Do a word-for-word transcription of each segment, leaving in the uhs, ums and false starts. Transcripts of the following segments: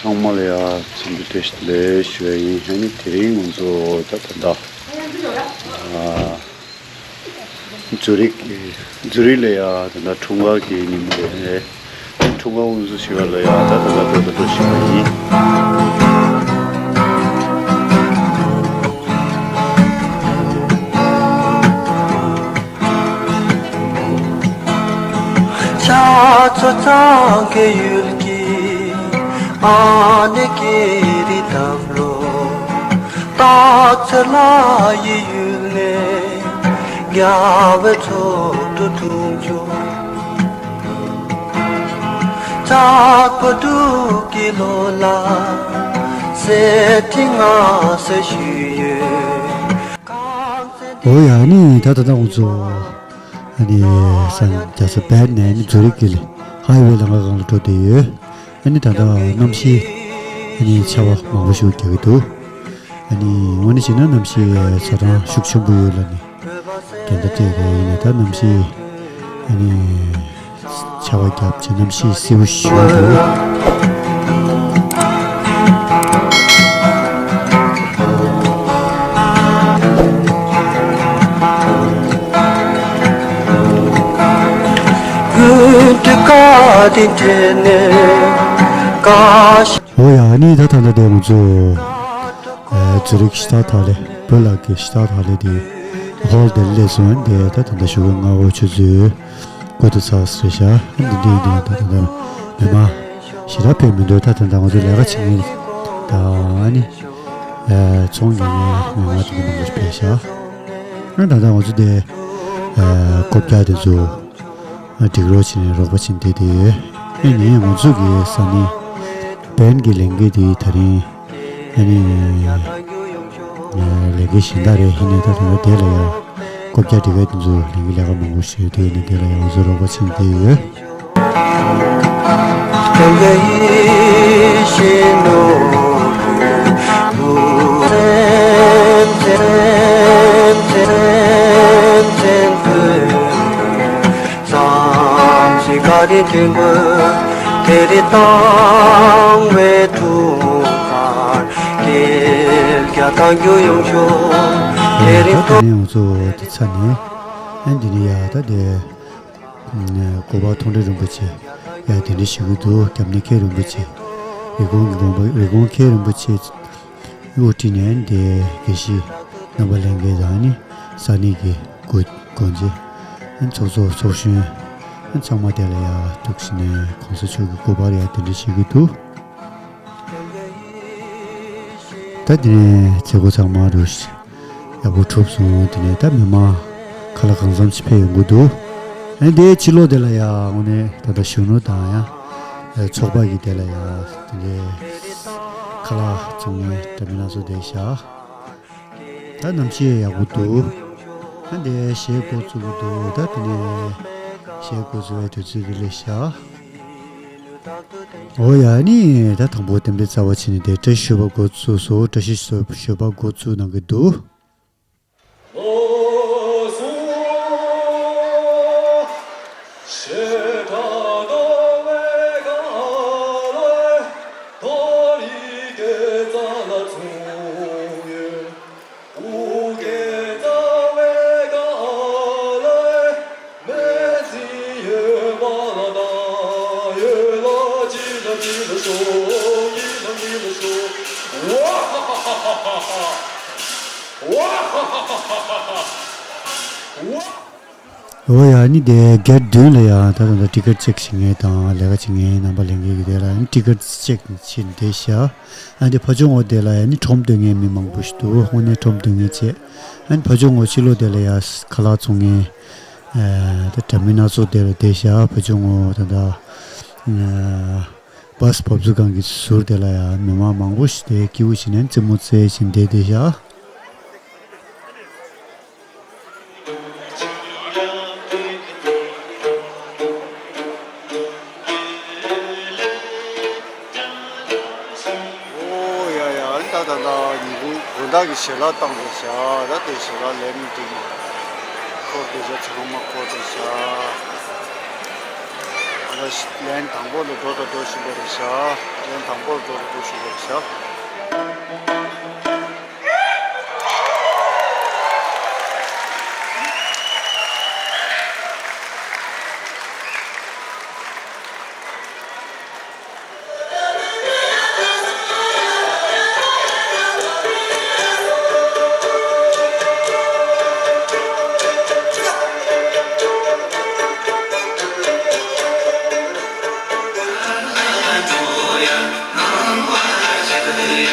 ཚང་མ་ལ་ཡ་འཚམས་འདྲི་བཀྲ་ཤིས་བདེ་ལེགས་ཞུ་ཡ་ཡིན། ཨ་ནི་དེ་རིང་ང་ཚོ་ད་ད་ད་ཨ་ཛུ་རིག་གི་ཛུ་རིག་ལ་ཡ་ད་ད་འཁྲུངས་སྐར་གྱི་ཉིན་མོ་རེད། འཁྲུངས་སྐར་དབུ་འཛུགས་ཞུ་བ་ལ་ཡ་ད་ད་ད་འགྲོ་ད་འགྲོ་ཞུ་བ་ཡིན། ཕྱག་མཚོ་གཙང་གི་ཡུལ་གྱི་ཨ་ནེ་ཀེ་རི་འདབས་ལོ། སྟག་འཚེར་ལ་ཡི་ཡུལ་ནས་རྒྱལ་བའི་མཚོ་དྲུག་འཁྲུངས་བྱུང་། ལྕགས་པོ་འབྲུག་གི་ལོ་ལ་གསེར་ཁྲི་མངའ་གསོལ་ཞུས་ཡོད། འོ་ཡ་ནི་ད་ད་ད་ང་ཚོ་ཨ་ནི་སང་རྒྱལ་ས་བལ་ནས་ནི་ཛུ་རིག་གི་ཧའི་ཝེ་ལམ་ཁ་སྒང་ལ་འགྲོ་བསྡད་ཡོད། ཨ་ནི་ད་ལྟ་གནམ་གཤིས་ཨ་ནི་ཆར་པ་མང་པོ་ཞིག་རྒྱག་གི་འདུག་ཨ་ནི་དངོས་གནས་བྱས་ན་གནམ་གཤིས་ཚ་གྲང་ཤུགས་ཆེན་པོ་ཡོད་ལ་ནི་དེ་འདྲ་སྤྲད་རེད། ཡིན་ནའི་ད་གནམ་གཤིས་ཨ་ནི་ཆར་པ་བརྒྱབ་བྱས་གནམ་གཤིས་བསིལ་པོ་ཞིག་འདུག་འོ་ཡ་ནི་ད་ད་ད་དེ་ང་ཚོ་ཨ་ཛུ་རིག་ཤི་ཏ་ཐ་ལེ་བོད་ལ་གི་ཤི་ཏ་ཐ་ལེ་དེ་ཧོལ་དེ་སླེབས་སོང་། དེ་ད་ད་ད་ཞོགས་ཀའི་སྔ་པོ་ཆུ་ཚོད་དགུ་དེ་ཚར་རེད་ཤག་འདི་འདྲའི་འདི་ད་ད་ད་མི་མང་ཞེ་དྲག་ཕེབས་མི་འདུག་ད་ད་ད་ང་ཚོ་ལས་ཀ་བྱེད་མཁན་ད་ཨ་ནི་ཨ་ཚོང་གི་མི་མང་དེ་འདྲ་མང་པོ་ཕེབས་ཤག་ཨ་ད་ད་ང་ཚོ་དེ་ཨ་ཀོ་བརྒྱ་དེ་ཚོ་སྒྲིག་རོགས་བྱས་ནས་རོགས་པ་བྱེད་བསྡད་དེ་ཡོད། ཨེ་ནས་ང་ཚོ་གི་ས་གནས་བན་གྱི་ལས་འགུལ་དེ་ད་རིང་ཨ་ནི་ལས་འགུལ་གཞན་དག་རེད། ཡིན་ནའི་ད་དུང་དེ་ལ་ཡང་ཀོ་བརྒྱ་སྒྲིག་འགལ་དེ་ཚོ་ལས་འགུལ་ལས་ཀ་མང་པོ་ཞིག་ཡོད་དེ། ཡིན་ནའི་དེ་ལ་ཡང་ང་ཚོ་རོགས་པ་བྱེད་བསྡད་ཡོད། ད་ནས་ང་ཚོ་དེ་ཚ་ནས་ཨ་འདི་ནས་ཡ་ད་དེ་སྐུ་པར་མཐོང་གྲོལ་རིན་པོ་ཆེ་ཡ་དེ་འདྲ་ཞུ་གི་འདུག་རྒྱབ་གནས་མཁན་རིན་པོ་ཆེ། རི་ཀོན་གྱི་དགོན་པ་རི་ཀོན་མཁན་རིན་པོ་ཆེ་དབུ་ཁྲིད་ནས་འདི་དགེ་བཤེས་རྣམ་པ་ལྷན་རྒྱས་དང་ནི་ས་གནས་ཀྱི་སྐུ་དགོན་སྡེ་ཚོགས་གཙོ་ཚོགས་གཞོན་ཚང་མ་དེ་ལ་ཡ་ཐུགས་ཞིག་ནས་གོང་ས་མཆོག་གི་སྐུ་པར་ཡ་དེ་འདྲ་ཞུ་གི་འདུག་ད་དེ་ནས་མཛད་སྒོ་ཚང་མ་རུ་ཡག་པོ་གྲུབ་སོང་། དེ་ནས་ད་མི་མང་ཁ་ལག་གང་འཚམ་ཞིག་ཕེབས་ཡོང་གི་འདུག་ཨ་ནི་དེའི་ཕྱི་ལོགས་དེ་ལ་ཡང་དངོས་གནས་ད་ལྟ་གཞོན་ནུ་དང་ཡང་ཚོགས་པ་གི་དེ་ལ་ཡང་དེ་འདྲའི་ཁ་ལག་བཙོང་མཁན་འདྲ་མིན་སྣ་ཚོགས་བསྡད་ཤག་ད་གནམ་གཤིས་ཡག་པོ་འདུག་ཨ་ནི་དེ་གཞས་འགོ་བཙུགས་ཀྱི་འདུག་ད་དེ་ནས་གཞས་འགོ་བཙུགས་པའི་དུས་ཚོད་དེ་སླེབས་ཤག་འོ་ཡ་ནི་ད་དང་པོ་རྟེན་འབྲེལ་རྩ་བ་ཕྱེ་ནས་དེ་བཀྲ་ཤིས་ཞོལ་པ་འགོ་བཙུགས་སོ། བཀྲ་ཤིས་ཞོལ་པ་འགོ་བཙུགས་གནང་གི་འདུག་འོ་ཡ་ནི་དེ་སྒེར་བདུན་ལ་ཡང་ད་ད་ལྟ་ཊི་ཀེ་ཊི་ཅེག་བྱེད་མཁན་དང་ལས་ཀ་བྱེད་མཁན་རྣམ་པ་ལྷན་རྒྱས་ཀྱི་དེ་ལ་ཡང་ཊི་ཀེ་ཊི་ཅེག་བྱེད་བསྡད་ཤག་ཨ་འདི་ཕ་ཇོ་ངོ་དེ་ལ་ཡང་ནི་ཁྲོམ་སྟོན་མཁན་མི་མང་པོ་ཞིག་འདུག་དངོས་གནས་ཁྲོམ་སྟོན་མཁན་བྱས། ཨ་ནི་ཕ་ཇོ་ངོ་ཕྱི་ལོགས་དེ་ལ་ཡང་ཁ་ལག་བཙོང་མཁན་ཨ་ད་འདྲ་མིན་སྣ་ཚོགས་དེ་ལ་བསྡད་ཤག་ཕ་ཇོ་ངོ་ད་ལྟ་ཨ་བཱས་བབས་ཚུགས་སྒང་གི་ཟུར་དེ་ལ་ཡང་མི་མང་མང་པོ་ཞིག་དེ་སྐྱིད་པོ་བྱས་ནས་རྩེད་མོ་རྩེ་བཞིན་བསྡད་བསྡད་ཤག་འོ་ཡ་ཡ། ཨ་ནི་ད་ད་ད་ཉིན་གུང་དགོང་དག་གི་ཞལ་ལག་བཏང་བསྡད་ཤག་ད་དེ་ཞལ་ལག་ལེབ་མི་འགྲིག་ནས་འཁོར་བསྡད་ཤག་ཚང་མ་འཁོར་བསྡད་ཤག་ལན་དང་པོ་ལ་འགྲོ་དང་འགྲོ་བཞིན་པ་རེད་ཤག་ལན་དང་པོར་འགྲོ་དང་འགྲོ་བཞིན་པ་རེད་ཤག་ད་དེ་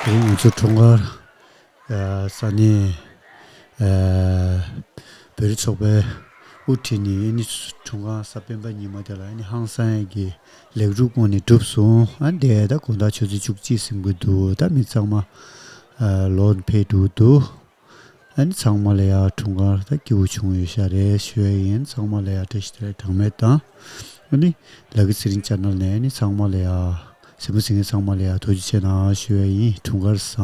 རིང་ང་ཚོ་འཁྲུངས་སྐར་ས་གནས་བོད་རིགས་ཚོགས་པའི་ དབུ་ཁྲིད་ནས་ཨ་ནི་འཁྲུངས་སྐར་གཟའ་སྤེན་པ་ཉི་མ་དེ་ལ་ཨ་ནི་ཧང་སང་ཡས་ཀྱི་ལེགས་གྲུབ་སྐོང་ནས་གྲུབ་སོང་། ཨ་འདས་ད་དགོང་དག་ཆུ་ཚོད་བཅུ་གཅིག་ཟིན་གྱི་འདུག་ད་མི་ཚང་མ་ཨ་ལོག་ཕེབས་འགྲོ་གི་འདུག་ཨ་ནི་ཚང་མ་ལ་ཡ་འཁྲུངས་སྐར་ད་སྐྱིད་པོ་བྱུང་ཡོད་ཤག་རེད་ཞུ་ཡ་ཡིན། ཚང་མ་ལ་ཡ་བཀྲ་ཤིས་བདེ་ལེགས་གྲངས་མེད་དང་། ཨ་ནི་ལ་ཀི་ཚེ་རིང་ཅེ་ནལ་ནས་ཨ་ནི་ཚང་མ་ལ་ཡ་གཟིགས་མོ་གཟིགས་མཁན་ཚང་མ་ལ་ཡ་ཐུགས་རྗེ་ཆེ་གནང་ཞུ་ཡ་ཡིན། འཁྲུངས་སྐར་བཟང་།